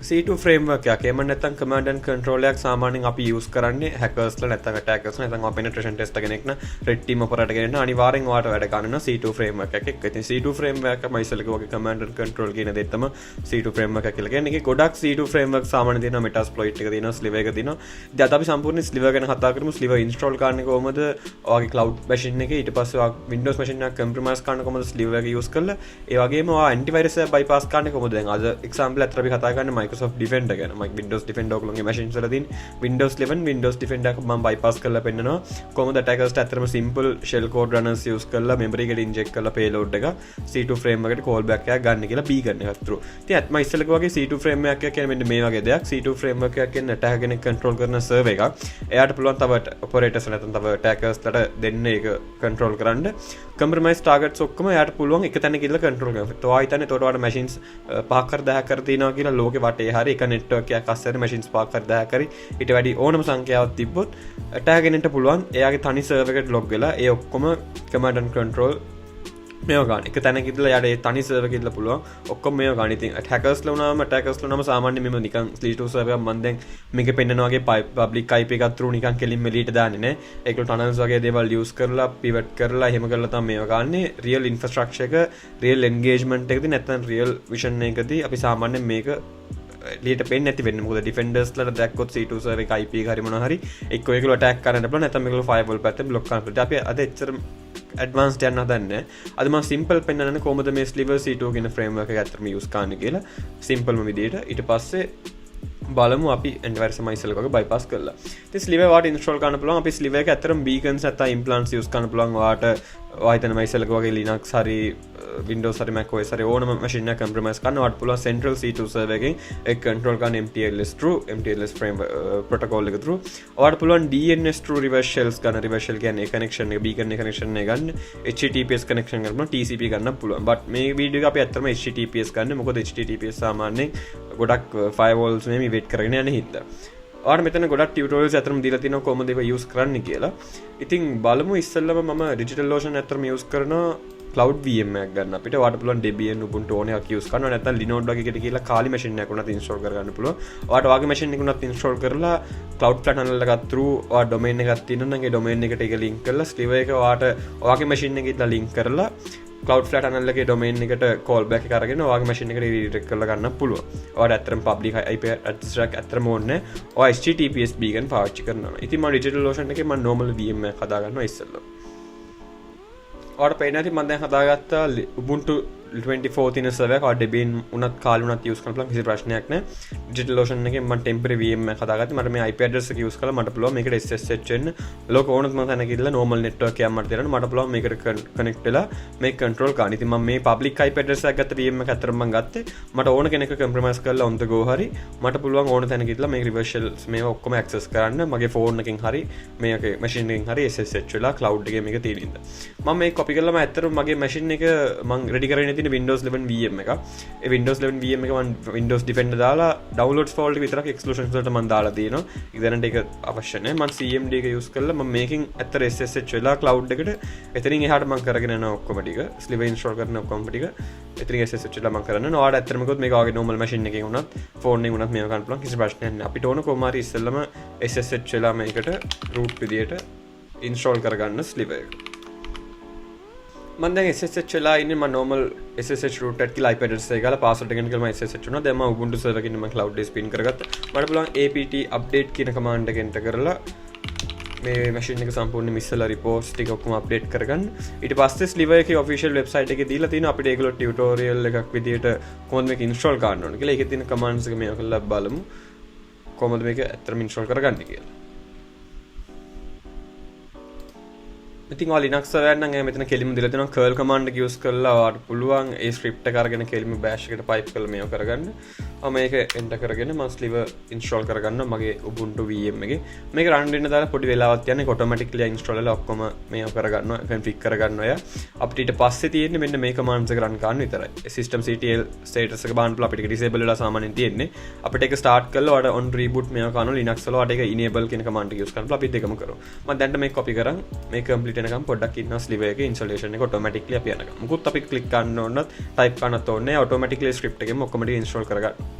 C2 framework එකක් එහෙම නැත්නම් command and control එකක් සාමාන්‍යයෙන් අපි යූස් කරන්නේ හැකර්ස්ලා නැත්නම් ඇටැකර්ස්ලා නැත්නම් ඔයා penetration tester කෙනෙක් නම්, red team operator කෙනෙක් නම් අනිවාර්යෙන් ඔයාට වැඩ ගන්න වෙනවා C2 framework එකක් එක්ක. ඉතින් C2 framework එක මම ඉස්සෙල්ලා කිව්වා වගේ command and control කියන දේ තමයි C2 framework එක කියලා කියන්නේ. ඒකේ ගොඩක් C2 framework සාමාන්‍යයෙන් තියෙනවා. Metasploit එක තියෙනවා, Sliver එක තියෙනවා. ඉතින් අද අපි සම්පූර්ණ Sliver ගැන කතා කරමු. Sliver install කරන්නේ කොහොමද ඔයාගේ cloud machine එකේ, ඊට පස්සේ ඔයා Windows machine එකක් compromise කරන්න කොහොමද Sliver එක use කරලා, ඒ වගේම ඔයා antivirus එක bypass කරන්නේ කොහොමද. දැන් අද example අතර අපි කතා කරන්නේ Microsoft Defender ගැන. Windows Defender ඔයගොල්ලෝගේ machines වල තියෙන Windows 11 Windows Defender එක මම bypass කරලා පෙන්නනවා කොහොමද attackers ට ඇත්තටම simple shell code runners use කරලා memory එකට inject කරලා payload එක C2 frame එකට callback එකක් ගන්න කියලා beacon එකක් through. ඉතින් අත්ම ඉස්සෙල්ලා වගේ C2 frame එකක් කියන්නේ මෙන්න මේ වගේ දෙයක්. C2 framework එකක් කියන්නේ attacker කෙනෙක් control කරන server එකක්. එයාට පුළුවන් තව operators නැත්නම් තව attackers ලට දෙන්න ඒක control කරන්න. Compromise targets ඔක්කොම එයාට පුළුවන් එක තැනක ඉඳලා control කරන්න. ඔයා හිතන්නේ එතකොට ඔයාට machines පහක් හරි 10ක් හරි තියෙනවා කියලා ලෝකෙ වටේ හරි එක network එකක් අස්සේ හරි machines පහක් හරි 10ක් හරි ඊට වැඩි ඕනම සංඛ්‍යාවක් තිබ්බොත් attacker කෙනෙක්ට පුළුවන් එයාගේ තනි server එකට log වෙලා ඒ ඔක්කොම command and control මේවා ගන්න. එක තැනක ඉඳලා එයාට ඒ තනි සර්වර් එකක ඉඳලා පුළුවන් ඔක්කොම මේවා ගන්න. ඉතින් හැකර්ස්ලා වුණාම, ඇටැකර්ස්ලා වුණාම සාමාන්‍යයෙන් මෙම නිකන් C2 server එකක් මම දැන් මේක පෙන්නන වගේ පබ්ලික් IP එකක් through නිකන් කෙලින්ම එළියට දාන්නේ නෑ. ඒගොල්ලෝ ටනල්ස් වගේ දේවල් යූස් කරලා, පිවට් කරලා, එහෙම කරලා තමයි මේවා ගන්නෙ. රියල් ඉන්ෆ්‍රාස්ට්‍රක්චර් එක, රියල් එන්ගේජ්මන්ට් එකදී නැත්නම් රියල් විෂන් එකදී අපි සාමාන්‍යයෙන් මේක එළියට පේන්නේ නැති වෙන්නේ. මොකද ඩිෆෙන්ඩර්ස්ලාට දැක්කොත් C2 server එක IP එක හරි මොනවා හරි එක්ක ඒගොල්ලෝ ඇටැක් කරන්න පුළුවන්, නැත්නම් මේගොල්ලෝ ෆයර්වෝල් පැත්තෙන් බ්ලොක් කරන්න පුළුවන්. අපි අද එච්චර ඇඩ්වාන්ස්ඩ් යන්න හදන්නේ. අද මම සිම්පල් පෙන්නන්නේ කොහොමද මේ Sliver C2 කියන ෆ්‍රේම්වර්ක් එක ඇත්තටම යූස් කරන්නේ කියලා සිම්පල්ම විදියට. ඊට පස්සේ බලමු අපි ඇන්ටිවයිරස් මම ඉස්සෙල්ලා වගේ බයිපාස් කරලා. ඉතින් Sliver ඔයාට ඉන්ස්ටෝල් කරන්න පුළුවන්. අපි Sliver එක ඇත්තටම beacons නැත්නම් implants use කරන්න පුළුවන්. ඔයාට ඔයා හිතන මම ඉස්සෙල්ලා වගේ Linux හරි Windows හරි Mac OS හරි ඕනම මැෂින් එකක් කම්ප්‍රොමයිස් කරන්න ඔයාට පුළුවන් Central C2 server එකෙන් ඒක කන්ට්‍රෝල් කරන්න MTLS through MTLS frame protocol එක through. ඔයාට පුළුවන් DNS through reverse shells ගන්න. Reverse shell කියන්නේ ඒ කනෙක්ෂන් එක, beacon එක කනෙක්ෂන් එක ගන්න. HTTPS connection ගන්න පුළුවන්, TCP ගන්න පුළුවන්. But මේ වීඩියෝ එක අපි ඇත්තටම HTTPS ගන්න. මොකද HTTPS සාමාන්‍යයෙන් ගොඩක් firewalls මේ ඉවේඩ් කරගෙන යන හින්දා. ඔයාලට මෙතන ගොඩක් ටියුටෝරියල්ස් ඇත්තටම දීලා තිනවා කොහොමද ඒවා යූස් කරන්න කියලා. ඉතින් බලමු. ඉස්සෙල්ලම මම Digital Ocean ඇත්තටම යූස් කරනවා cloud VM එකක් ගන්න අපිට. ඔයාලට පුළුවන් Debian, Ubuntu ඕන එකක් යූස් කරනවා. නැත්නම් Linode වගේ එකට ගිහලා Kali machine එකක් උනත් install කරගන්න පුළුවන්. ඔයාලට ඔයාගේ machine එක උනත් install කරලා Cloudflare tunnel එකක් through ඔයා domain එකක් තියෙනවා නම් ඒ domain එකට ඒක link කරලා Sliver එක ඔයාට ඔයාගේ machine එකේ ඉඳලා link කරලා Cloudflare tunnel එකේ domain එකට call back එක අරගෙන ඔයාගේ machine එකට redirect කරලා ගන්න පුළුවන්. ඔයාට ඇත්තටම public IP address එකක් ඇත්තටම ඕනේ නැහැ. ඔයා HTTPS beacon පාවිච්චි කරනවා. ඉතින් මම Digital Ocean එකේ මම normal VM එකක් හදා ගන්නවා ඉස්සෙල්ලා. ඔයාලට පේනවා ඇති මම දැන් හදාගත්තා Ubuntu 24 තියෙන සර්වර් එකක්. ඔයාලා Debian උනත් Kali උනත් යූස් කරන්න පුළුවන්, කිසි ප්‍රශ්නයක් නැහැ. Digital Ocean එකෙන් මම temporary VM එකක් හදාගත්තා. මට මේ IP address එක යූස් කරලා මට පුළුවන් මේකට SSH වෙන්න. ලෝක ඕනම තැනක ඉඳලා normal network එකක් මට දෙන්න. මට පුළුවන් මේකට කනෙක්ට් වෙලා මේක කන්ට්‍රෝල් කරන්න. ඉතින් මම මේ public IP address එකක් ගත්ත VM එක ඇත්තටම මම ගත්තේ මට ඕන කෙනෙක්ව කම්ප්‍රොමයිස් කරලා on the go හරි මට පුළුවන් ඕන තැනක ඉඳලා මේ reverse shells මේවා ඔක්කොම ඇක්සස් කරන්න මගේ ෆෝන් එකෙන් හරි මේකේ මැෂින් එකෙන් හරි SSH වෙලා cloud එකේ මේක තියෙන හින්දා. මම මේක කොපි කරලා මම ඇත්තටම මගේ මැෂින් එක මං රෙඩි කරගෙන තියෙන Windows 11 VM එක. ඒ Windows 11 VM එක මං Windows Defender දාලා downloads folder එක විතරක් exclusions වලට මං දාලා තියෙනවා. ඒක දැනට ඒක අවශ්‍ය නැහැ. මං CMD එක use කරලා මම මේකෙන් ඇත්තට SSH වෙලා cloud එකට එතනින් එහාට මං කරගෙන යනවා ඔක්කොම ටික. Sliver install කරන ඔක්කොම ටික එතනින් SSH වෙලා මං කරන්න. ඔයාලට ඇත්තටම කිව්වොත් මේක ඔයාගේ normal machine එකෙන් වුණත් ෆෝන් එකෙන් වුණත් මේව ගන්න පුළුවන්, කිසි ප්‍රශ්නයක් නැහැ. අපිට ඕන කොහොම හරි ඉස්සෙල්ලම SSH වෙලා මේකට root විදියට install කරගන්න Sliver එක. මං දැන් SSH වෙලා ඉන්නේ. මම normal SSH root එක කියලා IP address එක ගාලා password එක කියලා මම SSH වුණා. දැන් මම Ubuntu server එකකින් මම cloud base pin කරගත්තා. මට පුළුවන් apt update කියන command එක enter කරලා මේ මැෂින් එක සම්පූර්ණයෙන්ම ඉස්සෙල්ලා රිපෝට්ස් ටික ඔක්කොම අප්ඩේට් කරගන්න. ඊට පස්සේ Sliver එකේ ඔෆිෂියල් වෙබ්සයිට් එකේ දීලා තියෙනවා අපිට ඒගොල්ලෝ ටියුටෝරියල් එකක් විදියට කොහොමද මේක ඉන්ස්ටෝල් කරන්න ඕන කියලා. ඒකේ තියෙන කමාන්ඩ්ස් එක මේවා කරලා බලමු කොහොමද මේක ඇත්තටම ඉන්ස්ටෝල් කරගන්නේ කියලා. ඉතින් ඔයා Linux server නම් එයා මෙතන කෙලින්ම දීලා තියෙනවා curl command එක use කරලා ඔයාට පුළුවන් ඒ script එක අරගෙන කෙලින්ම bash එකට pipe කරලා මේව කරගන්න. මම මේක enter කරගෙන මම Sliver install කරගන්නවා මගේ Ubuntu VM එකේ. මේක run වෙන්න දාලා පොඩි වෙලාවක් යන්නේ, automatically install වෙලා ඔක්කොම මේව කරගන්නවා, config කරගන්නවා එයා. අපිට ඊට පස්සේ තියෙන්නේ මෙන්න මේ commands එක run කරන්න විතරයි. System CTL status එක බලන්න පුළුවන්. අපිට ඒක disable වෙලා සාමාන්‍යයෙන් තියෙන්නේ. අපිට ඒක start කරලා ඔයාලට on reboot මේව කරනවා Linux වල ඔයාලට ඒක enable කියන command එක use කරන්න පුළුවන්. අපි දෙකම කරමු. මම දැන්ට මේක copy කරන් මේක complete වෙනකම් පොඩ්ඩක් ඉන්නවා. Sliver එකේ installation එක automatically අපි යනකම්. මුකුත් අපි click කරන්න ඕනත් type කරන්නත් ඕනේ නෑ. Automatically script එකෙම ඔක්කොම ටික install කරගන්න.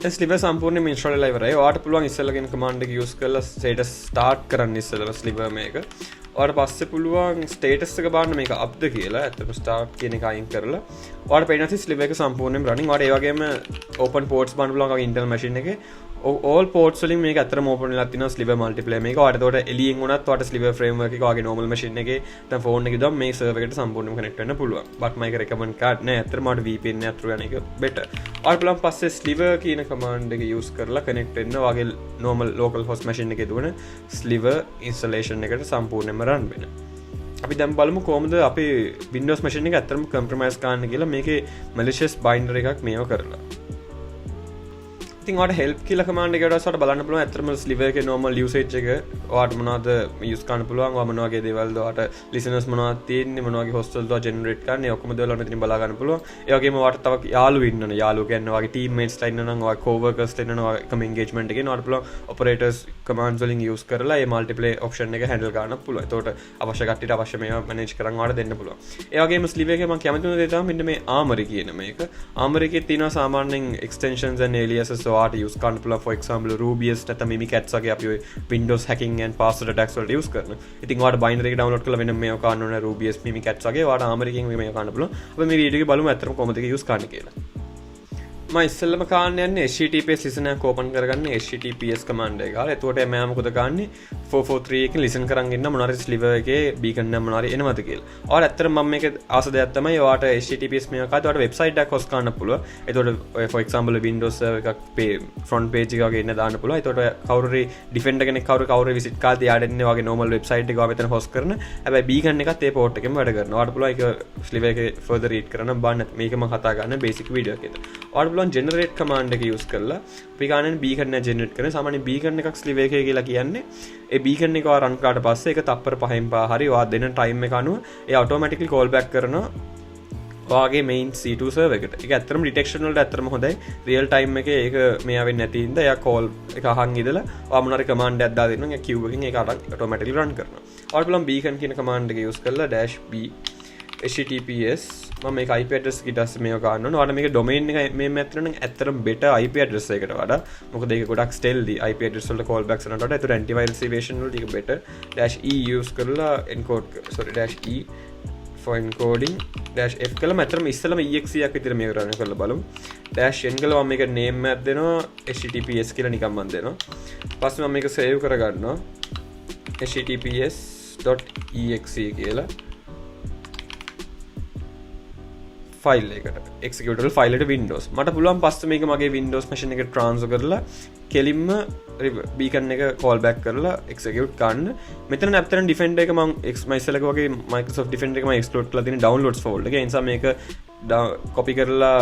දැන් ස්ලිවර් සම්පූර්ණයෙන්ම ඉන්ස්ටෝල් වෙලා ඉවරයි. ඔයාට පුළුවන් ඉස්සෙල්ලාගෙන කමාන්ඩ් එක යූස් කරලා ස්ටේටස් ස්ටාර්ට් කරන්න ඉස්සෙල්ලාම ස්ලිවර් මේක. ඔයාට පස්සේ පුළුවන් ස්ටේටස් එක බලන්න මේක අප්ද කියලා. ඇත්තටම ස්ටාර්ට් කියන එක අයින් කරලා ඔයාට පේනවා ඇති ස්ලිවර් එක සම්පූර්ණයෙන්ම රනින්. ඔයාට ඒ වගේම ඕපන් පෝට්ස් බලන්න පුළුවන් ඔයාගේ ඉන්ටර්නල් මැෂින් එකේ. ඕල් පෝට්ස් වලින් මේක ඇත්තටම ඕපන් වෙලා තියෙනවා ස්ලිවර් මල්ටිප්ලේයර් මේක. ඔයාට එතකොට එළියෙන් වුණත් ඔයාට ස්ලිවර් ෆ්‍රේම්වර්ක් එක ඔයාගේ නෝමල් මැෂින් එකේ නැත්නම් ෆෝන් එකේ දාම මේ සර්වර් එකට සම්පූර්ණයෙන්ම කනෙක්ට් වෙන්න පුළුවන්. බට් මම ඒක රෙකමන්ඩ් කරන්නේ නෑ. ඇත්තටම ඔයාට VPN එක through යන එක බෙටර්. ඔයාට පුළුවන් පස්සේ ස්ලිවර් කියන කමාන්ඩ් එක යූස් කරලා කනෙක්ට් වෙන්න ඔයාගේ නෝමල් ලෝකල් හොස්ට් මැෂින් එකේ දුවන ස්ලිවර් ඉන්ස්ටලේෂන් එකට සම්පූර්ණයෙන්ම රන් වෙන. අපි දැන් බලමු කොහොමද අපි Windows machine එක ඇත්තටම කම්ප්‍රොමයිස් කරන්න කියලා මේකේ malicious binary එකක් මේව කරලා. ඉතින් ඔයාලට help කියලා කමාන්ඩ් එකට ඔයාලට බලන්න පුළුවන් ඇත්තටම ස්ලිවර් එකේ normal usage එක ඔයාලට මොනවද යූස් කරන්න පුළුවන්, ඔයා මොන වගේ දේවල්ද, ඔයාලට listeners මොනවද තියෙන්නේ, මොන වගේ host වලද ඔයා ජෙනරේට් කරන්නේ, ඔක්කොම දේවල් ඔයාලට මෙතනින් බලා ගන්න පුළුවන්. ඒ වගේම ඔයාලට තව යාළුවෝ ඉන්නවනේ, යාළුවෝ කියන්නේ ඔයාගේ ටීම් මේට්ස් ලා ඉන්නවනම්, ඔයාගේ කෝවර්කර්ස් ලා ඉන්නවනම්, ඔයා එකම එන්ගේජ්මන්ට් එකේ ඔයාලට පුළුවන් ඔපරේටර්ස් කමාන්ඩ්ස් වලින් යූස් කරලා මේ මල්ටිප්ලේ ඔප්ෂන් එක හැන්ඩල් කරන්න පුළුවන්. එතකොට අවශ්‍ය කට්ටියට අවශ්‍ය මේවා මැනේජ් කරන් ඔයාලට දෙන්න පුළුවන්. ඒ වගේම ස්ලිවර් එකේ මම කැමති වුණ දේ තමයි මෙන්න මේ ආමරි කියන මේක. ආමරි එකේ තියෙනවා සාමාන්‍යයෙන් එක්ස්ටෙන්ෂන්ස් and aliases ඔයාට යූස් කරන්න පුළුවන්. For example, Rubeus නැත්නම් Mimikatz වගේ අපි ඔය Windows hacking and password attacks වලට යූස් කරන. ඉතින් ඔයාට බයිනරි එක ඩවුන්ලෝඩ් කරලා වෙනම මේවා කරන්න ඕන Rubeus, Mimikatz වගේ ඔයාට ආමරි එකෙන් මේවා කරන්න පුළුවන්. අපි මේ වීඩියෝ එකේ බලමු ඇත්තටම කොහොමද ඒක යූස් කරන්නේ කියලා. මම ඉස්සෙල්ලම කරන්න යන්නේ HTTPS listener එක ඕපන් කරගන්න HTTPS command එක ගාලා. එතකොට මම මොකද කරන්නේ, 443 එකෙන් ලිසන් කරන් ඉන්න මොන හරි ස්ලිවර් එකේ බීකන් නම් මොන හරි එනවද කියලා. ඔයාලා ඇත්තටම මම මේක ආස දෙයක් තමයි ඔයාට HTTPS මේක කාත් ඔයාට වෙබ්සයිට් එකක් හොස්ට් කරන්න පුළුවන්. එතකොට ඔය for example Windows server එකක් ෆ්‍රොන්ට් පේජ් එක වගේ ඉන්න දාන්න පුළුවන්. එතකොට ඔය කවුරු හරි ඩිෆෙන්ඩර් කෙනෙක් කවුරු කවුරු විසිට් කාලේ එයාට එන්නේ වගේ normal website එක ඔයා මෙතන හොස්ට් කරන. හැබැයි බීකන් එකත් ඒ පෝට් එකෙම වැඩ කරනවා. ඔයාට පුළුවන් ඒක ස්ලිවර් එකේ ෆර්දර් රීඩ් කරන්න බලන්න. මේක මම කතා කරන බේසික් වීඩියෝ එකේද. ඔයාට පුළුවන් ජෙනරේට් කමාන්ඩ් එක යූස් කරලා අපි ගානෙන් බීකන් එක ජෙනරේට් කරන. සාමාන්‍ය බීකන් එකක් ස්ලිවර් එකේ කියලා කියන්නේ ඒ බීකන් එක ඔයා රන් කරාට පස්සේ ඒක තප්පර 5න් 5 හරි ඔයා දෙන ටයිම් එක අනුව ඒ ඔටෝමැටිකලි කෝල් බෑක් කරනවා ඔයාගේ මේන් C2 server එකට. ඒක ඇත්තටම ඩිටෙක්ෂන් වලට ඇත්තටම හොඳයි. රියල් ටයිම් එකේ ඒක මෙයා වෙන්නේ නැති හින්දා එයා කෝල් එක අහන් ඉඳලා ඔයා මොන හරි කමාන්ඩ් එකක් දාලා දෙනවා. ඒ කියු එකෙන් ඒක අරන් ඔටෝමැටිකලි රන් කරනවා. ඔයාලට පුළුවන් බීකන් කියන කමාන්ඩ් එක යූස් කරලා -b HTTPS මම මේක IP address එක ඊට පස්සේ මේක ගන්න ඕන. ඔයාලට මේක ඩොමේන් එක මේ පැත්තට නම් ඇත්තටම බෙටර් IP address එකකට වඩා. මොකද ඒක ගොඩක් ස්ටෙල්දි IP address වලට කෝල් බෑක්ස් කරනට වඩා. ඒතර ඇන්ටිවයිරස් ඉවේෂන් වලට ඒක බෙටර්. -e use කරලා encode, sorry, -e for encoding, -f කළාම ඇත්තටම ඉස්සෙල්ලම exe එකක් විතර මේක රන් කරලා බලමු. -n කළා මම මේක නේම් එකක් දෙනවා, HTTPS කියලා නිකන් මම දෙනවා. පස්සේ මම මේක සේව් කරගන්නවා https.exe කියලා ෆයිල් එකට, එක්සිකියුටබල් ෆයිල් එකට Windows. මට පුළුවන් පස්සේ මේක මගේ Windows machine එකට ට්‍රාන්ස්ෆර් කරලා කෙලින්ම බීකන් එක කෝල් බෑක් කරලා එක්සිකියුට් කරන්න. මෙතන ඇත්තටම ඩිෆෙන්ඩර් එක මම එක්ස් මම ඉස්සෙල්ලා වගේ Microsoft Defender එක මම එක්ස්ක්ලූඩ් කරලා තියෙන ඩවුන්ලෝඩ්ස් ෆෝල්ඩර් එකේ. ඒ නිසා මේක කොපි කරලා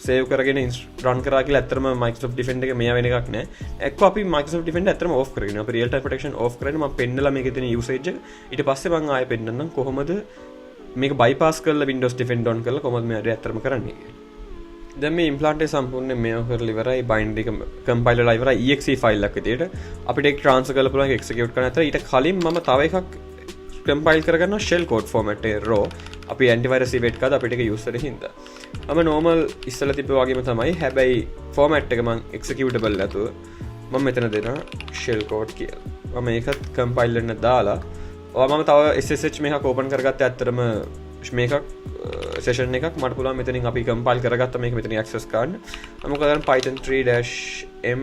සේව් කරගෙන රන් කරා කියලා ඇත්තටම Microsoft Defender එක මෙයා වෙන එකක් නෑ. එක්ක අපි Microsoft Defender ඇත්තටම ඕෆ් කරගෙන අපි රියල් ටයිම් ප්‍රොටෙක්ෂන් ඕෆ් කරගෙන මම පෙන්නලා මේකේ තියෙන යූසේජ් එක ඊට පස්සේ මම ආයෙ පෙන්නන්නම් කොහොමද මේක බයිපාස් කරලා Windows Defender on කරලා කොහොමද මේ වැඩේ ඇත්තටම කරන්නේ කියලා. දැන් මේ ඉම්ප්ලාන්ට් එක සම්පූර්ණයෙන් මේව කරලා ඉවරයි, බයිනරි එක කම්පයිල් වෙලා ඉවරයි exe file එකක් විදියට. අපිට ඒක ට්‍රාන්ස්ෆර් කරලා පුළුවන් ඒක එක්සිකියුට් කරන්න. අතර ඊට කලින් මම තව එකක් කම්පයිල් කරගන්නවා ෂෙල් කෝඩ් ෆෝමැට් එකේ රෝ. අපි ඇන්ටිවයිරස් ඉවේඩ් කරලා අපිට ඒක යූස් වෙන හින්දා. මම නෝමල් ඉස්සෙල්ලා තිබ්බ වගේම තමයි. හැබැයි ෆෝමැට් එක මං එක්සිකියුටබල් නැතුව මම මෙතන දෙනවා ෂෙල් කෝඩ් කියලා. මම ඒකත් කම්පයිල් වෙන්න දාලා ඔයා මම තව SSH මේකක් ඕපන් කරගත්තේ ඇත්තටම මේකක් සෙෂන් එකක් මට පුළුවන් මෙතනින් අපි කම්පයිල් කරගත්ත මේක මෙතනින් ඇක්සස් කරන්න. මම මොකද කරන්නේ, python 3 -m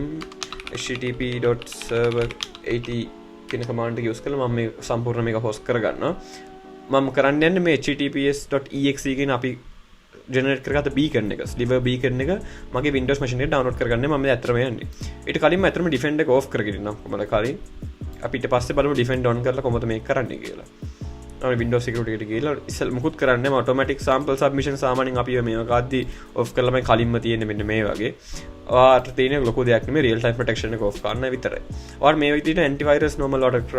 http.server 80 කියන කමාන්ඩ් එක යූස් කරලා මම මේ සම්පූර්ණ මේක හොස්ට් කරගන්නවා. මම කරන්න යන්නේ මේ https.exe කියන අපි ජෙනරේට් කරගත්ත බීකන් එක, ස්ලිවර් බීකන් එක මගේ Windows machine එකට ඩවුන්ලෝඩ් කරගන්න මම ඇත්තටම යන්නේ. ඊට කලින්ම ඇත්තටම ඩිෆෙන්ඩර් එක ඕෆ් කරගෙන ඉන්නම් කොහමද කලින්. අපි ඊට පස්සේ බලමු ඩිෆෙන්ඩර් ඔන් කරලා කොහොමද මේක කරන්නේ කියලා. මම Windows Security එකට ගිහලා ඉස්සෙල් මුකුත් කරන්නේ නැහැ. ඔටෝමැටික් සාම්පල් සබ්මිෂන් සාමාන්‍යයෙන් අපි මේවා ගද්දි ඔෆ් කරලා මම කලින්ම තියෙන්නේ මෙන්න මේ වගේ. ඔයාට තියෙන ලොකු දෙයක් නෙමෙයි, රියල් ටයිම් ප්‍රොටෙක්ෂන් එක ඔෆ් කරන්න විතරයි. ඔයාට මේ විදිහට ඇන්ටිවයිරස් නෝමල් ඔයාට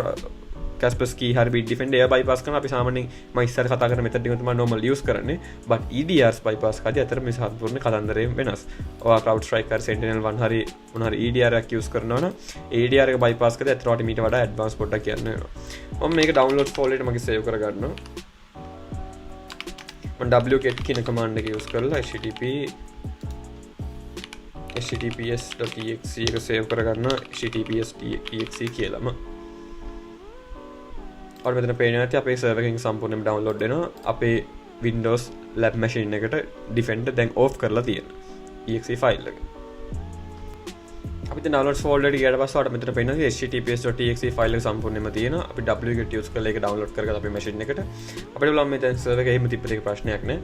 කැස්පර්ස්කී හරි බිට් ඩිෆෙන්ඩර් ඒවා බයිපාස් කරන අපි සාමාන්‍යයෙන් මම ඉස්සර කතා කරන මෙතඩ් එක තමයි නෝමල් යූස් කරන්නේ. බට් EDRs bypass කරද්දී අතර මේ සම්පූර්ණ කතන්දරේම වෙනස්. ඔයා CrowdStrike හරි Sentinel 1 හරි මොන හරි EDR එකක් යූස් කරනවා නම් EDR එක බයිපාස් කරද්දී අතර ඔයාට මීට වඩා ඇඩ්වාන්ස් පොඩ්ඩක් කියන්න වෙනවා. මම මේක ඩවුන්ලෝඩ් ෆෝල්ඩර් එකට මගේ සේව් කරගන්නවා. මම wget කියන කමාන්ඩ් එක යූස් කරලා http https.exe එක සේව් කරගන්න https.exe කියලාම. ඔයාලට මෙතන පේනවා ඇති අපේ සර්වර් එකෙන් සම්පූර්ණයෙන්ම ඩවුන්ලෝඩ් වෙනවා. අපේ Windows lab machine එකට Defender දැන් ඕෆ් කරලා තියෙන exe file එක. අපි දැන් ඩවුන්ලෝඩ්ස් ෆෝල්ඩර් එකට ගියාට පස්සේ ඔයාලට මෙතන පේනවා https.exe file එක සම්පූර්ණයෙන්ම තියෙනවා. අපි wget use කරලා ඒක ඩවුන්ලෝඩ් කරගත්තා අපේ මැෂින් එකට. අපිට පුළුවන් මේ දැන් සර්වර් එක එහෙම තිබ්බට ඒක ප්‍රශ්නයක් නෑ.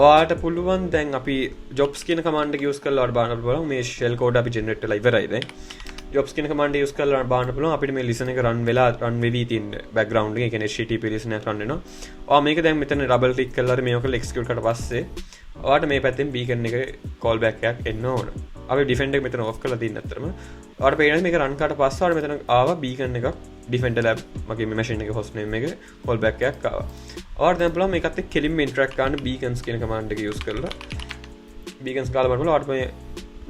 ඔයාලට පුළුවන් දැන් අපි jobs කියන කමාන්ඩ් එක යූස් කරලා ඔයාලට බලන්න පුළුවන් මේ ෂෙල් කෝඩ් අපි ජෙනරේට් වෙලා ඉවරයි දැන්. Jobs කියන කමාන්ඩ් එක යූස් කරලා බලන්න පුළුවන් අපිට මේ ලිසන් එක රන් වෙලා රන් වෙවි තියෙන බෑග්ග්‍රවුන්ඩ් එකේ, ඒ කියන්නේ HTTP ලිසන් එකක් රන් වෙනවා. ඔයා මේක දැන් මෙතන ඩබල් ක්ලික් කරලා හරි මේක කරලා එක්සිකියුට් කරලා පස්සේ ඔයාට මේ පැත්තෙන් බීකන් එක කෝල් බෑක් එකක් එන්න ඕන. අපි ඩිෆෙන්ඩර් එක මෙතන ඔෆ් කරලා තියෙන ඇත්තටම. ඔයාලට පේනවා මේක රන් කරාට පස්සේ ඔයාලට මෙතන ආවා බීකන් එකක්, ඩිෆෙන්ඩර් ලැබ් මගේ මේ මැෂින් එකේ හොස්ට් නේම් එක කෝල් බෑක් එකක් ආවා. ඔයාලට දැන් පුළුවන් මේකත් එක්ක කෙලින්ම ඉන්ටරැක්ට් කරන්න බීකන්ස් කියන කමාන්ඩ් එක යූස් කරලා. බීකන්ස් ගාලා බලන්න ඔයාලට මේ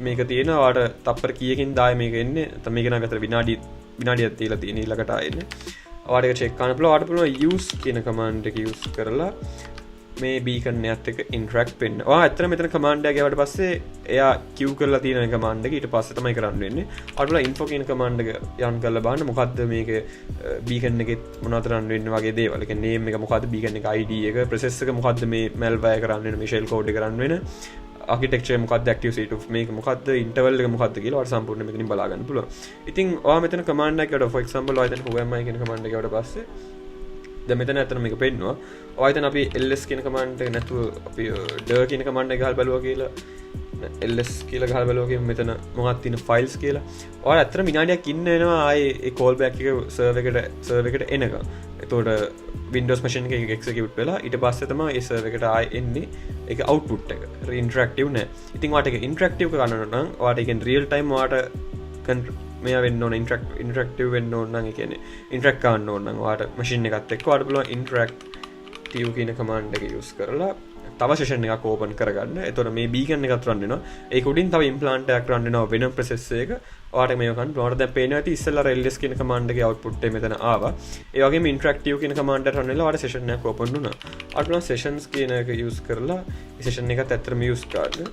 මේක තියෙනවා. ඔයාලට තප්පර කීයකින් දාය මේක එන්නේ? නැත්නම් මේක නම් අතර විනාඩියක් තියලා තියෙන ඊළඟට ආයෙ එන්නේ. ඔයාලට ඒක චෙක් කරන්න පුළුවන්. ඔයාලට පුළුවන් use කියන කමාන්ඩ් එක යූස් කරලා මේ බීකන් එකත් එක්ක ඉන්ටරැක්ට් වෙන්න. ඔයා ඇත්තටම මෙතන කමාන්ඩ් එක ගැහුවට පස්සේ එයා කියු කරලා තියෙන කමාන්ඩ් එක ඊට පස්සේ තමයි කරන්න වෙන්නේ. ඔයාලට පුළුවන් ඉන්ෆෝ කියන කමාන්ඩ් එක යන් කරලා බලන්න මොකද්ද මේක බීකන් එකෙත් මොනවද රන් වෙන්නේ වගේ දේවල්. ඒ කියන්නේ නේම් එක මොකද්ද, බීකන් එක ID එක, ප්‍රොසෙස් එක මොකද්ද, මේ මැල්වෙයාර් එක රන් වෙන, මේ ෂෙල් කෝඩ් එක රන් වෙන ආකිටෙක්චර් මොකක්ද, ඇක්ටිව් C2 මේක මොකද්ද, ඉන්ටර්වල් එක මොකද්ද කියලා ඔයාලට සම්පූර්ණයෙන් මෙතනින් බලා ගන්න පුළුවන්. ඉතින් ඔයා මෙතන කමාන්ඩ් එකක් ගැහුවට, for example ඔයා එතන who am I කියන කමාන්ඩ් එක ගැහුවට පස්සේ දැන් මෙතන ඇත්තටම මේක පෙන්නුවා. ඔයා එතන අපි ls කියන කමාන්ඩ් එක නැතුව අපි dir කියන කමාන්ඩ් එක ගහලා බැලුවා කියලා, ls කියලා ගහලා බැලුවා කියමු මෙතන මොකක්ද තියෙන ෆයිල්ස් කියලා. ඔයාලා ඇත්තටම විනාඩියක් ඉන්න වෙනවා ආයේ ඒ කෝල් බෑක් එක සර්වර් එකට එනකම්. එතකොට Windows machine එකේ ඒක එක්සිකියුට් වෙලා ඊට පස්සේ තමයි ඒ සර්වර් එකට ආයේ එන්නේ ඒක අවුට්පුට් එක. ඉන්ටරැක්ටිව් නෑ. ඉතින් ඔයාට ඒක ඉන්ටරැක්ටිව් කරන්න නම් ඔයාට ඒ කියන්නේ රියල් ටයිම් ඔයාට මෙයා වෙන්න ඕන, ඉන්ටරැක්ටිව් වෙන්න ඕන නම්, ඒ කියන්නේ ඉන්ටරැක්ට් කරන්න ඕන නම් ඔයාට මැෂින් එකත් එක්ක ඔයාට පුළුවන් ඉන්ටරැක්ටිව් කියන කමාන්ඩ් එක යූස් කරලා තව සෙෂන් එකක් ඕපන් කරගන්න. එතකොට මේ බීකන් එකත් රන් වෙනවා. ඒක උඩින් තව ඉම්ප්ලාන්ට් එකක් රන් වෙනවා වෙනම ප්‍රොසෙස් එකක. ඔයාලට මේක ගන්න පුළුවන්. ඔයාලට දැන් පේනවා ඇති ඉස්සෙල්ලා අර ls කියන කමාන්ඩ් එකේ අවුට්පුට් එක මෙතන ආවා. ඒ වගේම ඉන්ටරැක්ටිව් කියන කමාන්ඩ් එක රන් වෙලා ඔයාලට සෙෂන් එකක් ඕපන් වුණා. ඔයාලට පුළුවන් සෙෂන්ස් කියන එක යූස් කරලා ඒ සෙෂන් එකත් ඇත්තටම යූස් කරන්න.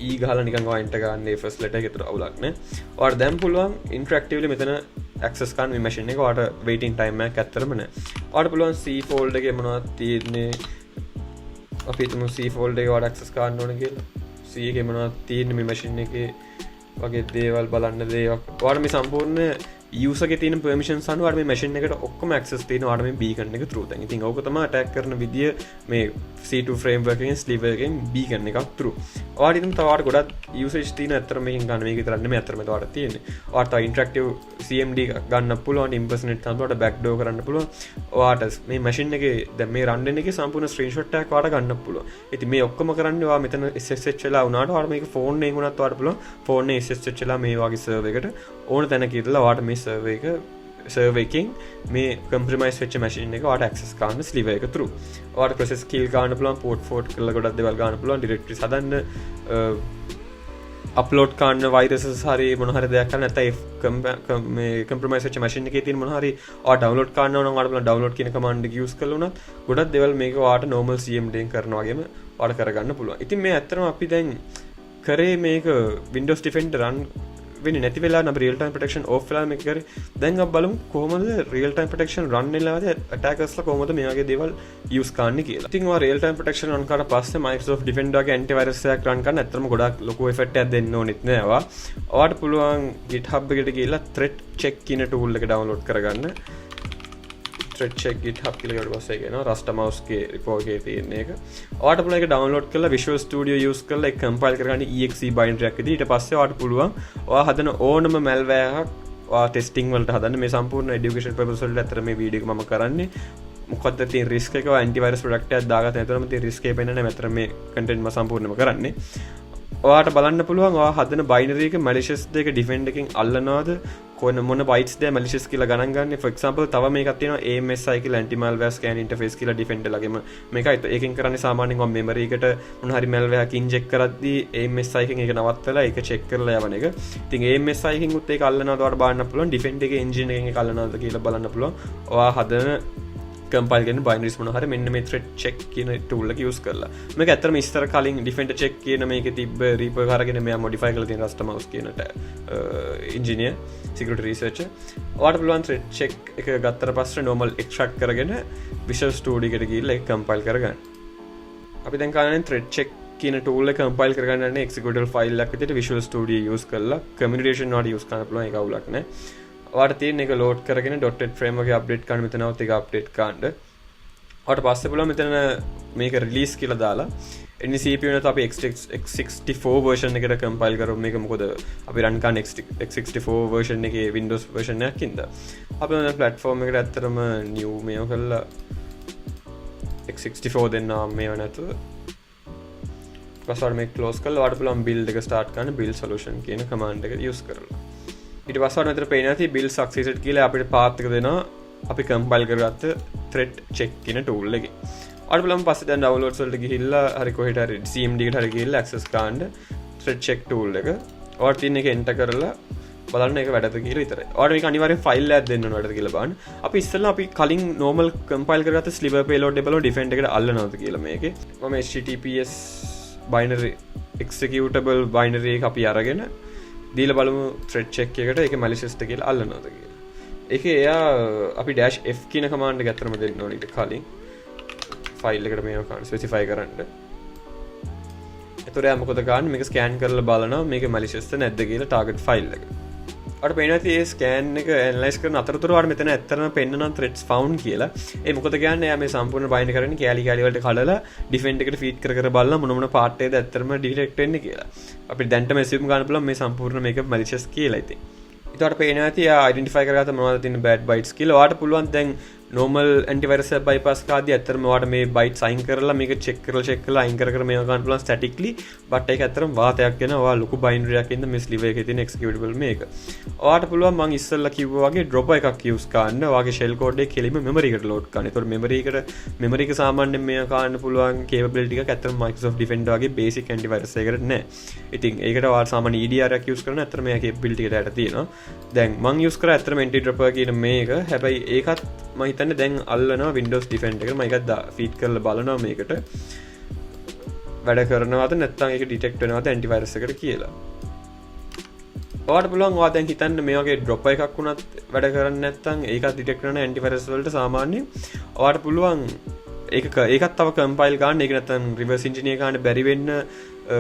E ගහලා නිකන් ඔයා එන්ටර් ගන්න ඒ ෆස්ට් ලෙටර් එක ඒතර අවුලක් නෑ. ඔයාලට දැන් පුළුවන් ඉන්ටරැක්ටිව්ලි මෙතන ඇක්සස් කරන්න මේ මැෂින් එක. ඔයාලට වේටින් ටයිම් එකක් ඇත්තටම නෑ. ඔයාලට පුළුවන් C folder එකේ මොනවද තියෙන්නේ, අපි හිතමු C folder එක ඔයාලට ඇක්සස් කරන්න ඕන කියලා. C එකේ මොනවද තියෙන්නේ මේ මැෂින් එකේ වගේ දේවල් බලන්න දේවල්. ඔයාලට මේ සම්පූර්ණ යූසර් ගේ තියෙන පර්මිෂන්ස් අනුව ඔයාලට මේ මැෂින් එකට ඔක්කොම ඇක්සස් තියෙනවා ඔයාලට මේ බීකන් එක through දැන්. ඉතින් ඕක තමයි ඇටැක් කරන විදිය මේ C2 framework එකෙන් ස්ලිවර් එකෙන් බීකන් එකක් through. ඔයාලට ඉතින් තව ඔයාලට ගොඩක් යූසේජ් තියෙන ඇත්තටම මේකෙන් ගන්න මේක විතරක් නෙමෙයි ඇත්තටම තව ඔයාලට තියෙන්නේ. ඔයාලට තව ඉන්ටරැක්ටිව් CMD ගන්න පුළුවන්, ඉම්පර්සනේට් කරන්න පුළුවන්, බෑක් ඩෝර් කරන්න පුළුවන්. ඔයාලට මේ මැෂින් එකේ දැන් මේ රන් වෙන එකේ සම්පූර්ණ ස්ක්‍රීන්ෂොට් එකක් ඔයාලට ගන්න පුළුවන්. ඉතින් මේ ඔක්කොම කරන්නේ ඔයා මෙතන SSH වෙලා වුණාට ඔයාලට මේක ෆෝන් එකෙන් වුණත් ඔයාලට පුළුවන් ෆෝන් එකේ SSH වෙලා මේ වගේ සර්වර් එකට ඕන තැනක ඉඳලා ඔයාලට මේ සර්වර් එකෙන් මේ කම්ප්‍රොමයිස් වෙච්ච මැෂින් එක ඔයාලට ඇක්සස් කරන්න ස්ලිවර් එක through. ඔයාලට ප්‍රොසෙස් කිල් ගන්න පුළුවන්, පෝට් ෆෝවර්ඩ් කරලා ගොඩක් දේවල් ගන්න පුළුවන්, ඩිරෙක්ටරිස් හදන්න, අප්ලෝඩ් කරන්න වෛරසස් හරි මොන හරි දෙයක් කරන්න, නැත්නම් මේ කම්ප්‍රොමයිස් වෙච්ච මැෂින් එකේ තියෙන මොන හරි ඔයා ඩවුන්ලෝඩ් කරන්න ඕන නම් ඔයාලට පුළුවන් ඩවුන්ලෝඩ් කියන කමාන්ඩ් එක යූස් කරලා උනත් ගොඩක් දේවල් මේක ඔයාලට නෝමල් CMD එකෙන් කරනවා වගේම ඔයාලට කරගන්න පුළුවන්. ඉතින් මේ ඇත්තටම අපි දැන් කරේ මේක Windows Defender run වෙන්නේ නැති වෙලාවට අපි රියල් ටයිම් ප්‍රොටෙක්ෂන් ඕෆ් වෙලා මේක කරේ. දැන් අපි බලමු කොහොමද රියල් ටයිම් ප්‍රොටෙක්ෂන් රන් වෙලාවද ඇටැකර්ස්ලා කොහොමද මේ වගේ දේවල් යූස් කරන්නේ කියලා. ඉතින් ඔයා රියල් ටයිම් ප්‍රොටෙක්ෂන් රන් කරාට පස්සේ Microsoft Defender වගේ ඇන්ටිවයිරස් එකක් රන් කරන්න ඇත්තටම ගොඩාක් ලොකු එෆර්ට් එකක් දෙන්න ඕනෙත් නෑ ඔයා. ඔයාට පුළුවන් GitHub එකට ගිහිල්ලා threat check කියන ටූල් එක ඩවුන්ලෝඩ් කරගන්න. Threat check GitHub කියලා ඊට පස්සේ ඒක එනවා Rustmouse ගේ රිපෝ එකේ තියෙන එක. ඔයාට පුළුවන් ඒක ඩවුන්ලෝඩ් කරලා Visual Studio use කරලා ඒක කම්පයිල් කරගන්න exe binary එකක් විදිහට. ඊට පස්සේ ඔයාට පුළුවන් ඔයා හදන ඕනම malware එකක් ඔයා ටෙස්ටිං වලට හදන්න. මේ සම්පූර්ණ එඩියුකේෂන් පර්පස් වලට ඇත්තට මේ වීඩියෝ එක මම කරන්නේ. මොකද්ද තියෙන රිස්ක් එක? ඇන්ටිවයිරස් ප්‍රොඩක්ට් එකක් දාගත්ත නැතුනම තියෙන රිස්ක් එක පෙන්නන්නේ නැහැ. මේ කන්ටෙන්ට් මම සම්පූර්ණයෙන්ම කරන්නේ. ඔයාට බලන්න පුළුවන් ඔයා හදන බයිනරි එක මැලිෂස් දෙක ඩිෆෙන්ඩර් එකෙන් අල්ලනවාද, කොන මොන බයිට්ස් ද මැලිෂස් කියලා ගණන් ගන්න. ෆොර් එක්සැම්පල් තව මේකක් තියෙනවා AMSI කියලා, ඇන්ටි මැල්වෙයාර් ස්කෑන් ඉන්ටර්ෆේස් කියලා ඩිෆෙන්ඩර් ළඟම මේකයි. ඒකෙන් කරන්නේ සාමාන්‍යයෙන් ඔයා මෙමරි එකට මොන හරි මැල්වෙයාර් එකක් ඉන්ජෙක්ට් කරද්දී AMSI එකෙන් ඒක නවත්තලා ඒක චෙක් කරලා යවන එක. ඉතින් AMSI එකෙන් උත් ඒක අල්ලනවාද ඔයාලට බලන්න පුළුවන්. ඩිෆෙන්ඩර් එකේ එන්ජින් එකෙන් ඒක අල්ලනවාද කියලා බලන්න පුළුවන්. ඔයා හදන කම්පයිල් කරන බයිනරිස් මොන හරි මෙන්න මේ threat check කියන ටූල් එක යූස් කරලා. මේක ඇත්තටම ඉස්සර කලින් defender check කියන මේකේ තිබ්බ රීපෝ එක අරගෙන මෙයා මොඩිෆයි කරලා තියෙන Rust කියන ඉන්ජිනියර්, සිකියුරිටි රිසර්චර්. ඔයාලට පුළුවන් threat check එක ගත්තට පස්සේ normal extract කරගෙන Visual Studio එකට ගිහිල්ලා ඒක කම්පයිල් කරගන්න. අපි දැන් කරන්නේ threat check කියන ටූල් එක කම්පයිල් කරගන්න යන්නේ එක්සිකියුටබල් ෆයිල් එකක් විදිහට Visual Studio use කරලා. කමියුනිටි එඩිෂන් වලට යූස් කරන්න පුළුවන්, ඒක අවුලක් නෑ. ඔයාලට තියෙන එක ලෝඩ් කරගෙන .NET framework එක අප්ඩේට් කරන්න. මෙතනවත් ඒක අප්ඩේට් කරන්න. ඔයාලට පස්සේ පුළුවන් මෙතන මේක රිලීස් කියලා දාලා එන්නේ CPU නැත්නම් අපි x64 version එකට කම්පයිල් කරමු මේක. මොකද අපි රන් කරන x64 version එකේ Windows version එකක් හින්දා අපි දැන් ප්ලැට්ෆෝම් එකට ඇත්තටම new මේව කරලා x64 දෙන්න මේව නැතුව. පස්සේ මේක ක්ලෝස් කරලා ඔයාලට පුළුවන් බිල්ඩ් එක ස්ටාර්ට් කරන්න බිල්ඩ් සොලියුෂන් කියන කමාන්ඩ් එක යූස් කරලා. ඊට පස්සේ ඔයාලට මෙතන පේනවා ඇති බිල්ඩ් සක්සීඩ් කියලා අපිට පාත් එක දෙනවා අපි කම්පයිල් කරගත්ත threat check කියන ටූල් එකේ. ඔයාලට පුළුවන් පස්සේ දැන් ඩවුන්ලෝඩ්ස් වලට ගිහිල්ලා හරි කොහෙට හරි CMD එකට හරි ගිහිල්ලා ඇක්සස් කරන්න threat check tool එක. ඔයාලට තියෙන එක එන්ටර් කරලා බලන්න ඒක වැඩද කියලා විතරයි. ඔයාලට මේක අනිවාර්යෙන් ෆයිල් එකක් දෙන්න ඕන වැඩද කියලා බලන්න. අපි ඉස්සෙල්ලා අපි කලින් නෝමල් කම්පයිල් කරගත්ත ස්ලිවර් පේලෝඩ් එක බලමු ඩිෆෙන්ඩර් එකට අල්ලනවද කියලා මේකේ. මම HTTPS binary executable binary එක අපි අරගෙන දීලා බලමු threat check එකට ඒක malicious ද කියලා අල්ලනවද කියලා. ඒකේ එයා අපි dash f කියන කමාන්ඩ් එක ඇත්තටම දෙන්න ඕනේ ඊට කලින් ෆයිල් එකට මේව කරන්න, ස්පෙසිෆයි කරන්න. එතකොට එයා මොකද කරන්නේ? මේක ස්කෑන් කරලා බලනවා මේක malicious ද නැද්ද කියලා ටාගට් ෆයිල් එක. ඔයාලට පේනවා ඇති ඒ ස්කෑන් එක ඇනලයිස් කරන අතරතුර ඔයාලට මෙතන ඇත්තටම පෙන්නනවා threats found කියලා. ඒ මොකද කියන්නේ, එයා මේ සම්පූර්ණ බයින්ඩ් කරන්නේ කෑලි කෑලි වලට කඩලා ඩිෆෙන්ඩර් එකට ෆීඩ් කර කර බලලා මොන මොන පාර්ට් එකද ඇත්තටම ඩිටෙක්ට් වෙන්නේ කියලා. අපිට දැන්ටම ඇසියුම් ගන්න පුළුවන් මේ සම්පූර්ණ මේක මැලිෂස් කියලා ඉතින්. ඊට පේනවා ඇති එයා අයිඩෙන්ටිෆයි කරගත්ත මොනවද තියෙන බෑඩ් බයිට්ස් කියලා. ඔයාලට පුළුවන් දැන් නෝමල් ඇන්ටිවයිරස් එක බයිපාස් කාදී ඇත්තටම ඔයාලට මේ බයිට්ස් අයින් කරලා මේක චෙක් කරලා චෙක් කරලා අයින් කර කර මේවා ගන්න පුළුවන් ස්ටැටික්ලි. බට් ඒක ඇත්තටම වාතයක් වෙන ඔයා ලොකු බයිනරි එකක් ඉන්න මේ ස්ලිවර් එකේ තියෙන එක්සිකියුටබල් මේක. ඔයාලට පුළුවන් මං ඉස්සෙල්ලා කිව්වා වගේ ඩ්‍රොපර් එකක් යූස් කරන්න. ඔයාගේ ෂෙල් කෝඩ් එක කෙලින්ම මෙමරි එකට ලෝඩ් කරන්න. ඒතකොට මෙමරි එක සාමාන්‍යයෙන් මේවා කරන්න පුළුවන් කේපබිලිටි එකක් ඇත්තටම Microsoft Defender වගේ බේසික් ඇන්ටිවයිරස් එකකට නෑ. ඉතින් ඒකට ඔයාලා සාමාන්‍ය EDR එකක් යූස් කරන ඇත්තටම මේ කේපබිලිටි එකට යට තියෙනවා. දැන් මං යූස් කරා ඇත්තටම ඇන්ටි ඩ්‍රොපර් කියන මේක. හැබැයි ඒකත් මං හිතන්නේ දැන් අල්ලනවා Windows Defender එකට. මම ඒකත් ෆීඩ් කරලා බලනවා මේකට වැඩ කරනවද නැත්නම් ඒක ඩිටෙක්ට් වෙනවද ඇන්ටිවයිරස් එකට කියලා. ඔයාලට පුළුවන් ඔයා දැන් හිතන්න මේ වගේ ඩ්‍රොප් එකක් වුණත් වැඩ කරන්නේ නැත්නම් ඒකත් ඩිටෙක්ට් කරන ඇන්ටිවයිරස් වලට සාමාන්‍යයෙන් ඔයාලට පුළුවන් ඒකත් තව කම්පයිල් ගන්න, ඒක නැත්නම් රිවර්ස් ඉන්ජිනියර් ගන්න බැරි වෙන්න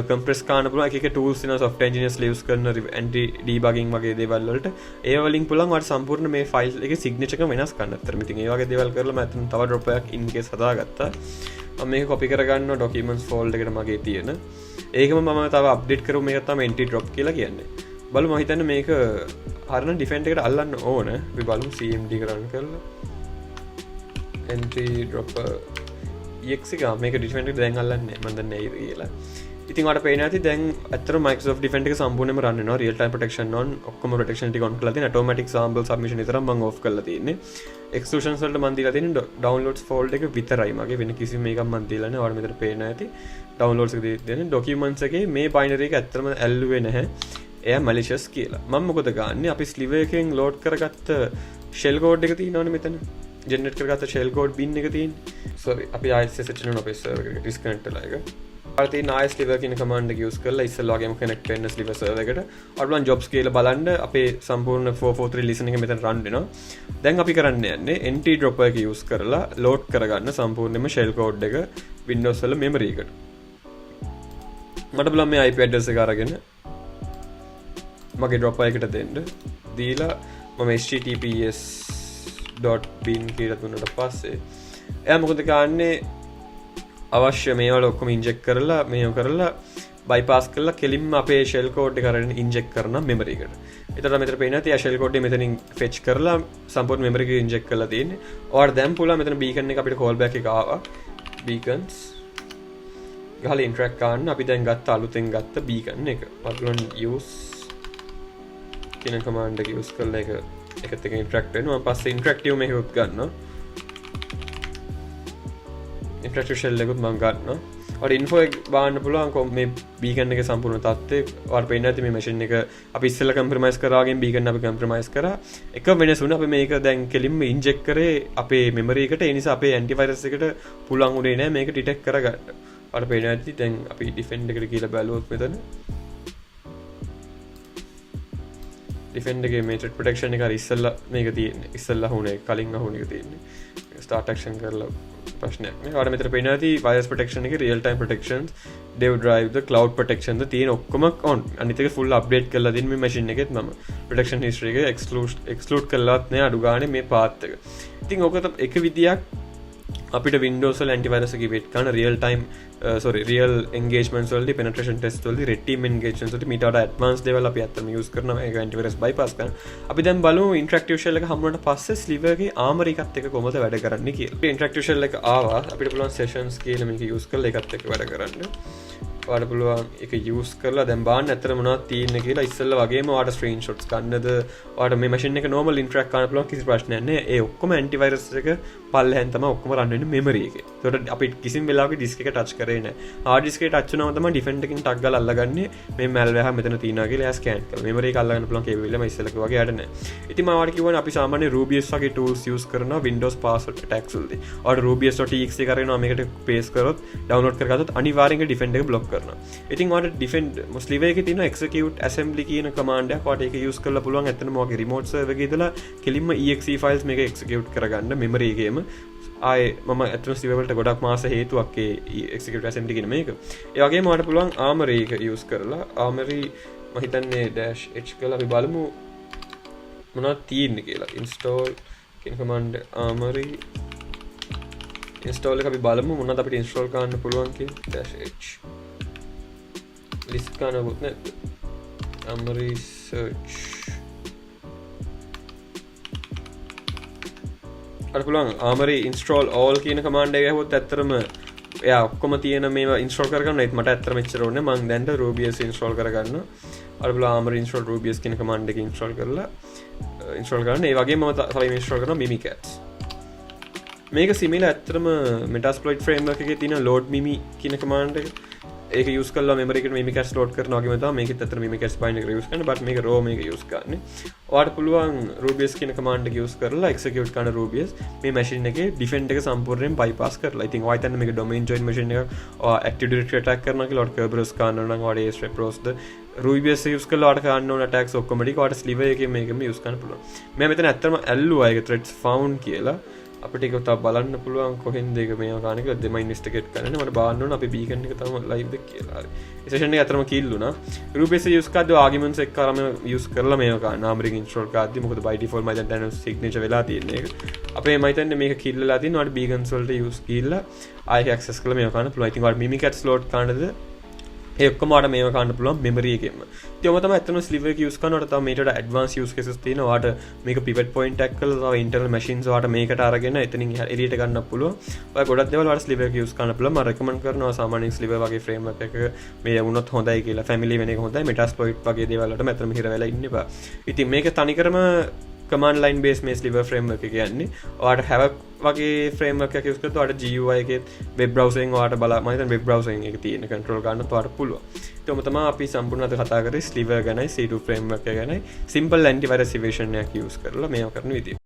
කම්ප්‍රෙස් කරන්න පුළුවන්. එක එක ටූල්ස් තියෙනවා සොෆ්ට්වෙයාර් ඉන්ජිනියර්ස් යූස් කරන ඇන්ටි ඩීබගින් වගේ දේවල් වලට. ඒ වලින් පුළුවන් ඔයාලට සම්පූර්ණ මේ ෆයිල් එකේ සිග්නේචර් එක වෙනස් කරන්න. ඇත්තටම ඉතින් ඒ වගේ දේවල් කරලා මම ඇත්තටම තව ඩ්‍රොප් එකක් ඉන් කේස් හදාගත්තා. මම මේක කොපි කරගන්නවා ඩොකියුමන්ට්ස් ෆෝල්ඩර් එකට මගේ තියෙන. ඒකම මම තව අප්ඩේට් කරමු. මේක තමයි ඇන්ටි ඩ්‍රොප් කියලා කියන්නේ. බලමු, මම හිතන්නේ මේක හරිනම් ඩිෆෙන්ඩර් එකට අල්ලන්න ඕන. අපි බලමු CMD එක රන් කරලා ඇන්ටි ඩ්‍රොපර් exe එක. මේක ඩිෆෙන්ඩර් එක දැන් අල්ලන්නේ නැහැ, මම දන්නේ ඇයිද කියලා. ඉතින් ඔයාලට පේනවා ඇති දැන් ඇත්තටම Microsoft Defender එක සම්පූර්ණයෙන්ම රන් වෙනවා. Real time protection on, ඔක්කොම ප්‍රොටෙක්ෂන් ටික ඔන් කරලා තියෙන. ඔටෝමැටික් සාම්පල් සබ්මිෂන් විතරක් මම ඔෆ් කරලා තියෙන්නේ. එක්ස්ක්ලූෂන්ස් වලට මම දීලා තියෙන්නේ ඩවුන්ලෝඩ්ස් ෆෝල්ඩර් එක විතරයි. මගේ වෙන කිසිම එකක් මම දීලා නැහැ. ඔයාලට මෙතන පේනවා ඇති ඩවුන්ලෝඩ්ස් එක දීලා තියෙන්නේ. ඩොකියුමන්ට්ස් එකේ මේ බයිනරි එක ඇත්තටම ඇල්ලුවේ නැහැ එයා මැලිෂස් කියලා. මම මොකද ගන්නෙ, අපි ස්ලිවර් එකෙන් ලෝඩ් කරගත්ත ෂෙල් කෝඩ් එක තියෙනවනේ. මෙතන ජෙනරේට් කරගත්ත ෂෙල් කෝඩ් බින් එක තියෙන්නේ. සෝරි, අපි ආයෙත් SSH වෙනවා අපේ සර්වර් එකට ඩිස්කනෙක්ට් වෙලා එක. අර තියෙන ආයෙ ස්ලිවර් කියන කමාන්ඩ් එක යූස් කරලා ඉස්සෙල්ලා වගේම කනෙක්ට් වෙන්න ස්ලිවර් සර්වර් එකට. ඔයාලට බලන්න ජොබ්ස් කියලා බලන්න අපේ සම්පූර්ණ 443 ලිසන් එක මෙතන රන් වෙනවා. දැන් අපි කරන්න යන්නේ NT dropper එක යූස් කරලා ලෝඩ් කරගන්න සම්පූර්ණයෙන්ම ෂෙල් කෝඩ් එක Windows වල මෙමරි එකට. මට බලන්න මේ IP address එක අරගෙන මගේ ඩ්‍රොපර් එකට දෙන්න. දීලා මම https.bin කියලා දුන්නට පස්සේ එයා මොකද කරන්නේ? අවශ්‍ය මේවල ඔක්කොම ඉන්ජෙක්ට් කරලා මේව කරලා බයිපාස් කරලා කෙලින්ම අපේ ෂෙල් කෝඩ් එක අරගෙන ඉන්ජෙක්ට් කරනවා මෙමරි එකට. එතකොට මෙතන පේනවා තියා ෂෙල් කෝඩ් එක මෙතනින් ෆෙච් කරලා සම්පූර්ණ මෙමරි එක ඉන්ජෙක්ට් කරලා තියෙන්නේ. ඔයාලට දැන් පුළුවන් මෙතන බීකන් එක අපිට කෝල් බෑක් එක ආවා. බීකන්ස් ගහලා ඉන්ටරැක්ට් කරන්න අපි දැන් ගත්ත අලුතෙන් ගත්ත බීකන් එක. ඔයාලට use කියන කමාන්ඩ් එක යූස් කරලා ඒක එකත් එක්ක ඉන්ටරැක්ට් වෙනවා. මම පස්සේ ඉන්ටරැක්ටිව් මේකත් ගන්නවා. ඉන්ටරැක්ටිව් ෂෙල් එකකුත් මම ගන්නවා. ඔයාලට ඉන්ෆෝ එක බලන්න පුළුවන් කොහොම මේ බීකන් එකේ සම්පූර්ණ තත්ත්වය. ඔයාලට පේන්න ඇති මේ මැෂින් එක අපි ඉස්සෙල්ලා කම්ප්‍රොමයිස් කරා වගේම බීකන් අපි කම්ප්‍රොමයිස් කරා. එක වෙනස වුණා අපි මේක දැන් කෙලින්ම ඉන්ජෙක්ට් කරේ අපේ මෙමරි එකට. ඒ නිසා අපේ ඇන්ටිවයිරස් එකට පුළුවන් වුණේ නෑ මේක ඩිටෙක්ට් කරගන්න. ඔයාලට පේන්න ඇති දැන් අපි ඩිෆෙන්ඩ් එකට ගිහලා බැලුවොත් මෙතන ඩිෆෙන්ඩ් එකේ මේ ත්‍රෙට් ප්‍රොටෙක්ෂන් එක අර ඉස්සෙල්ලා මේක තියෙන්නේ. ඉස්සෙල්ලා වුණේ කලින් අහුණ එක තියෙන්නේ. ස්ටාර්ට් ඇක්ෂන් කරලා ප්‍රශ්නයක් නේ. ඔයාලට මෙතන පේනවා ඇති වයර්ස් ප්‍රොටෙක්ෂන් එකේ රියල් ටයිම් ප්‍රොටෙක්ෂන්ස්, ඩෙව් ඩ්‍රයිව් ද ක්ලවුඩ් ප්‍රොටෙක්ෂන් ද තියෙන ඔක්කොම ඔන්. අනිත් එක ෆුල් අප්ඩේට් කරලා තියෙන මේ මැෂින් එකෙත් මම. ප්‍රොටෙක්ෂන් හිස්ටරි එක එක්ස්ක්ලූඩ් කරලාත් නෑ අඩු ගානේ මේ පාත් එක. ඉතින් ඕක එක විදියක් අපිට Windows වල ඇන්ටිවයිරස් එක ඉවෙට් කරන රියල් ටයිම් සෝරි රියල් එන්ගේජ්මන්ට්ස් වලදී පෙනට්‍රේෂන් ටෙස්ට් වලදී රෙඩ් ටීම් එන්ගේජ්මන්ට්ස් වලදී මීට වඩා ඇඩ්වාන්ස් දේවල් අපි ඇත්තටම යූස් කරනවා මේක ඇන්ටිවයිරස් බයිපාස් කරන. අපි දැන් බලමු ඉන්ටරැක්ටිව් ෂෙල් එක හම්බුනට පස්සේ ස්ලිවර් එකේ ආමරි එකත් එක්ක කොහොමද වැඩ කරන්නේ කියලා. ඉන්ටරැක්ටිව් ෂෙල් එක ආවා අපිට පුළුවන් සෙෂන්ස් කියලා මේක යූස් කරලා ඒකත් එක්ක වැඩ කරන්න. ඔයාලට පුළුවන් ඒක යූස් කරලා දැන් බලන්න ඇත්තට මොනවද තියෙන්නේ කියලා. ඉස්සෙල්ලා වගේම ඔයාලට ස්ක්‍රීන්ෂොට්ස් ගන්නද ඔයාලට මේ මැෂින් එක නෝමල් ඉන්ටරැක්ට් කරන්න පුළුවන් කිසි ප්‍රශ්නයක් නෑ. ඒ ඔක්කොම ඇන්ටිවයිරස් එක පල්ලෙහෙන් තමයි ඔක්කොම රන් වෙන්නේ මෙමරි එකේ. ඒතකොට අපි කිසිම වෙලාවක ඩිස්ක් එක ටච් කරේ නෑ. හાર્ඩ් ඩිස්ක් එක ටච් වුණාම තමයි ඩිෆෙන්ඩ් එකකින් ටක් ගාලා අල්ලගන්නේ මේ මැල්වෙයාර් එක මෙතන තියෙනවා කියලා එයා ස්කෑන් කරලා. මෙමරි එක අල්ලගන්න පුළුවන් කේපබිලිටි මම ඉස්සෙල්ලා කිව්වා වගේ යාට නෑ. ඉතින් මම ඔයාලට කිව්වනේ අපි සාමාන්‍ය Rubius වගේ ටූල්ස් යූස් කරනවා Windows password attacks වලදී. ඔයාලට rubius.exe එක අරගෙන මේකට පේස්ට් කරොත් ඩවුන්ලෝඩ් කරගත්තොත් අනිවාර්යෙන්ම ඩිෆෙන්ඩ් එක බ්ලොක් කරනවා. ඉතින් ඔයාලට ඩිෆෙන්ඩ් ස්ලිවර් එකේ තියෙන execute assembly කියන කමාන්ඩ් එකක් ඔයාලට ඒක යූස් කරලා පුළුවන් ඇත්තටම ඔයාගේ රිමෝට් සර්වර් එකේ ඉඳලා කෙලින්ම exe files මේක එක්සිකියුට් කරගන්න මෙමරි එකේම. ආයේ මම ඇත්තටම ස්ලිවර් වලට ගොඩක් මාස හේතුවක් ඒ එක්සිකියුට් ඇසෙම්බලි කියන මේක. ඒ වගේම ඔයාලට පුළුවන් ආමරි එක යූස් කරලා ආමරි මම හිතන්නේ -h කරලා අපි බලමු මොනවද තියෙන්නේ කියලා. ඉන්ස්ටෝල් කියන කමාන්ඩ් ආමරි ඉන්ස්ටෝල් එක අපි බලමු මොනවද අපිට ඉන්ස්ටෝල් කරන්න පුළුවන් කියලා. -h ලිස්ට් කරනකොත් නැද්ද? ආමරි සර්ච් අර පුළුවන් ආමරි ඉන්ස්ටෝල් ඕල් කියන කමාන්ඩ් එක ගැහුවොත් ඇත්තටම එයා ඔක්කොම තියෙන මේවා ඉන්ස්ටෝල් කරගන්න. ඒත් මට ඇත්තටම එච්චර ඕනේ මං දැන් Rubius install කරගන්න. අර පුළුවන් ආමරි ඉන්ස්ටෝල් Rubius කියන කමාන්ඩ් එක ඉන්ස්ටෝල් කරලා ඉන්ස්ටෝල් කරන්න. ඒ වගේම මම තව ඉන්ස්ටෝල් කරනවා Mimikatz. මේක සිමිලර් ඇත්තටම Metasploit framework එකේ තියෙන load mimi කියන කමාන්ඩ් එක. ඒක යූස් කරලා මෙමරි එකට Mimikatz load කරනවා වගේම තමයි මේකෙත් ඇත්තටම Mimikatz බයින්ඩ් එක යූස් කරන්න. බට් මේක raw මේක යූස් කරන්නේ. ඔයාලට පුළුවන් Rubius කියන කමාන්ඩ් එක යූස් කරලා එක්සිකියුට් කරන Rubius මේ මැෂින් එකේ ඩිෆෙන්ඩ් එක සම්පූර්ණයෙන් බයිපාස් කරලා. ඉතින් ඔයා හිතන්නේ මේක ඩොමේන් ජොයින් මැෂින් එකක් ඔයා ඇක්ටිව් ඩිරෙක්ටරි ඇටැක් කරනවා කියලා ඔයාලට Kerberos ගන්න ඕන නම් ඔයාලට AS ද Rubius use කරලා ඔයාලට කරන්න ඕන ඇටැක්ස් ඔක්කොම ටික ඔයාලට ස්ලිවර් එකේ මේකම යූස් කරන්න පුළුවන්. මම මෙතන ඇත්තටම ඇල්ලුවා ඒක threads found කියලා. අපිට ඒක තව බලන්න පුළුවන් කොහෙන්ද ඒක මේවා ගන්න කියලා දෙම ඉන්වෙස්ටිගේට් කරන්න. මට බලන්න ඕන අපි බීකන් එක තම ලයිව් ද කියලා. හරි. ඒ සෙෂන් එක ඇත්තටම කිල් වුණා. Rubius use කරද්දී ආගියුමන්ට්ස් එක්ක අරම යූස් කරලා මේවා ගන්න. ආමරින් ඉන්ස්ටෝල් කරද්දී මොකද බයි ඩිෆෝල්ට් මම දැන් දැන් සිග්නේචර් වෙලා තියෙන්නේ ඒක. අපේ මම හිතන්නේ මේක කිල් වෙලා තියෙනවා. ඔයාලට බීකන්ස් වලට යූස් ගිහිල්ලා ආයෙ ඇක්සස් කරලා මේවා ගන්න පුළුවන්. ඉතින් ඔයාලට Mimikatz load කරන්නද ඒ ඔක්කොම ඔයාලට මේවා ගන්න පුළුවන් මෙමරි එකෙන්ම. ඉතින් ඔහොම තමයි ඇත්තටම ස්ලිවර් එක යූස් කරනකොට තව මේට වඩා ඇඩ්වාන්ස් යූස් කේසස් තියෙනවා. ඔයාලට මේක පිවට් පොයින්ට් එකක් කරලා තව ඉන්ටර්නල් මැෂින්ස් ඔයාලට මේකට අරගෙන එතනින් එළියට ගන්න පුළුවන්. ඔය ගොඩක් දේවල් ඔයාලට ස්ලිවර් එක යූස් කරන්න පුළුවන්. මම රෙකමන්ඩ් කරනවා සාමාන්‍යයෙන් ස්ලිවර් වගේ ෆ්‍රේම්වර්ක් එකක මේ වුණොත් හොඳයි කියලා. ෆැමිලි වෙන එක හොඳයි. මෙටාස්ප්ලොයිට් වගේ දේවල් වලට ඇත්තටම හිර වෙලා ඉන්න එපා. ඉතින් මේක තනිකරම කමාන්ඩ් ලයින් බේස් මේ ස්ලිවර් ෆ්‍රේම්වර්ක් එක කියන්නේ. ඔයාලට හැවක් වගේ ෆ්‍රේම්වර්ක් එකක් යූස් කරද්දී ඔයාලට GUI එකේ වෙබ් බ්‍රවුසර් එකෙන් ඔයාලට බලා මම හිතන්නේ වෙබ් බ්‍රවුසර් එකෙන් ඒක තියෙන කන්ට්‍රෝල් ගන්නත් ඔයාලට පුළුවන්. ඉතින් ඔහොම තමයි අපි සම්පූර්ණ අද කතා කරේ ස්ලිවර් ගැනයි C2 framework එක ගැනයි සිම්පල් ඇන්ටිවයිරස් ඉවේෂන් එකක් යූස් කරලා මේවා කරන විදිය.